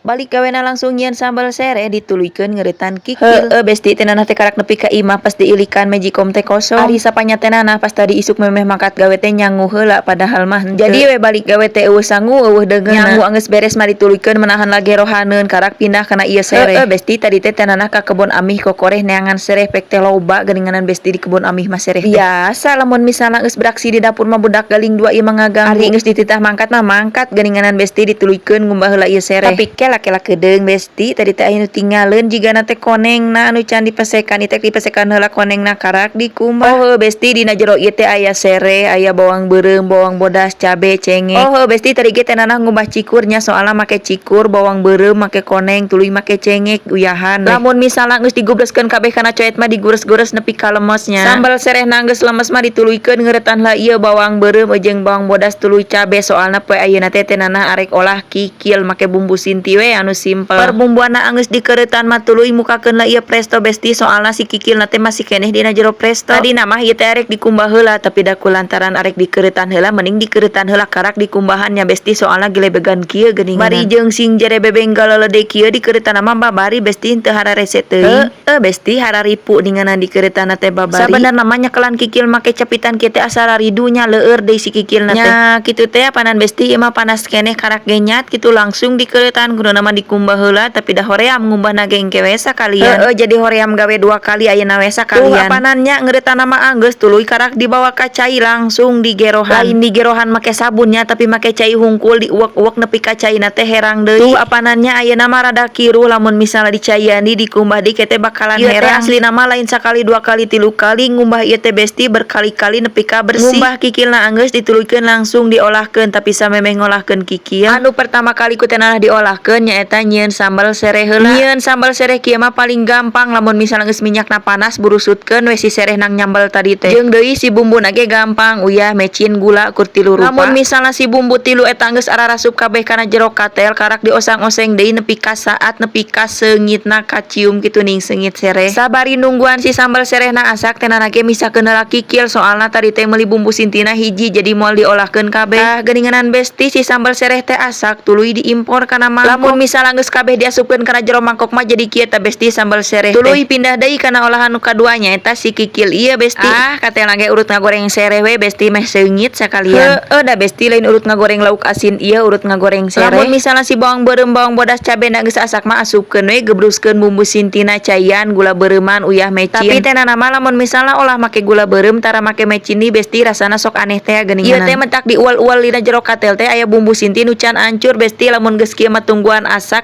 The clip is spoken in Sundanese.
Balik gawena langsung nyieun sambal sereh, dituluykeun ngeuretan kikil. Heueuh, besti, teh nanah teh karak nepi ka imah, pas diilikan magicom teh kosong. Ari sapanya teh nanah pas tadi isuk memeh mangkat gawe teh nyangu heula, padahal mah henteu. Jadi we balik gawe teh euweuh sangu, euweuh deungeunna. Nyangu anggeus beres mah dituluykeun menahan lagi rohaneun, karak pindah kana ieu sereh. Heueuh, besti, tadi teh teh nanah ka kebon amih kokoreh neangan sereh, pek teh loba geuninganan, besti, di kebon amih mah sereh teh. Biasa lamun misalna geus beraksi di dapur mah budak galing dua ieu mah ngaganggu. Ari geus dititah mangkat mah mangkat geuninganan, besti. Dituluykeun ngumbah heula ieu sereh. Tapi kela kela kedeung, besti, tadi teh aya nu tinggaleun, jigana teh konengna anu can dipesekan. Ieu teh dipesekan heula konengna, karak dikumbah. Oh heuh, besti, dina jero ieu teh aya sereh, aya bawang beureum, bawang bodas, cabe, cengek. Oh heuh, besti, tadi ge teh nanah ngumbah cikurnya, soalna make cikur, bawang beureum, make koneng, tuluy make cengek, uyahan we. Lamun misalna geus digubleskeun kabeh kana coet mah digures-gures nepi ka lemesnya. Sambal serehna geus lemes mah dituluykeun ngeuretan heula ieu bawang beureum jeung bawang bodas tuluy cabe, soalna poe ayeuna teh teh nanah arek olah kikil make bumbu sinti we anu simpel. Perbumbuanna anggeus dikeuretan mah tuluy mukakeun lah ieu presto, besti, soalna si kikilna teh masih keneh dina jero presto. Tadina mah ieu teh arek dikumbah heula, tapi da kulantaran arek dikeuretan heula, mending dikeuretan heula karak dikumbahan nya, besti, soalna gelebegan kieu geuningan. Bari jeung sing jere bebeng galelede kieu dikeuretan mah babari, besti, henteu hararese teuing. Heueuh, besti, hararipu ninganan dikeuretan teh babari. Sabenerna mah nyekelan kikil make capitan kieu teh asa raridu nya, leur deui si kikilna teh. Nya kitu teh apanan, besti, ieu mah panas keneh karak genyat kitu langsung dikeuretan. Kuduna mah dikumbah heula, tapi da hoream ngumbahna ge engke we sakalian. Heueuh, jadi hoream gawe dua kali ayeuna we sakalian. Tuh apanan nya, ngeuretan mah anggeus, tuluy karak dibawa ka cai, langsung digerohan. Lain digerohan make sabunnya, tapi make cai hungkul, diuwek-uwek nepi ka caina teh herang deui. Tuh apanan nya, ayeuna mah rada kiruh, lamun misalna dicaian di dikumbah di teh bakalan ieu herang. Aslina mah lain sakali, dua kali, tilu kali ngumbah ieu teh, besti, berkali-kali nepi ka bersih. Ngumbah kikilna anggeus, dituluykeun langsung diolahkeun. Tapi samemeh ngolahkeun kikil, anu pertama kali ku teh nanah diolahkeun nyaeta nyieun sambal sereh heula. Nyieun sambal sereh kieu mah paling gampang. Lamun misalna geus minyakna panas, burusutkeun we si sereh nang nyambel tadi teh. Jeung deui si bumbuna ge gampang, uyah, mecin, gula, kur tilu rupa. Lamun misalna si bumbu tilu eta geus ararasup kabeh kana jero katel, karak dioseng-oseng deui nepi ka saat nepi ka seungitna kacium kitu ning seungit sereh. Sabari nungguan si sambal serehna asak, teh nanah ge misahkeun heula kikil, soalna tadi teh meuli bumbu sintina hiji, jadi moal diolahkeun kabeh. Tah geuninganan, besti, si sambal sereh teh asak, tuluy diimpor kana mangkok. Lamun misalna geus kabeh diasupkeun kana jero mangkok mah jadi kieu tah, besti, sambal sereh. Tuluy pindah deui kana olahan nu kadua, nyaeta si kikil ieu, besti. Ah, katelah ge urut ngagoreng sereh we, besti, meh seungit sakalian. Heueuh da, besti, lain urut ngagoreng lauk asin ieu, urut ngagoreng sereh. Lamun misalna si bawang beureum, bawang bodas, cabena geus asak mah asupkeun we, gebruskeun bumbu sintina, caian, gula beureuman, uyah, mecin. Tapi teh mah lamun misalna olah make gula beureum tara make mecin nih, besti, rasana sok aneh teh geuningan. Ieu teh mentak diual-ual dina jero katel teh aya bumbu sinti nu can ancur, besti. Lamun geus kieu mah tungguan asak.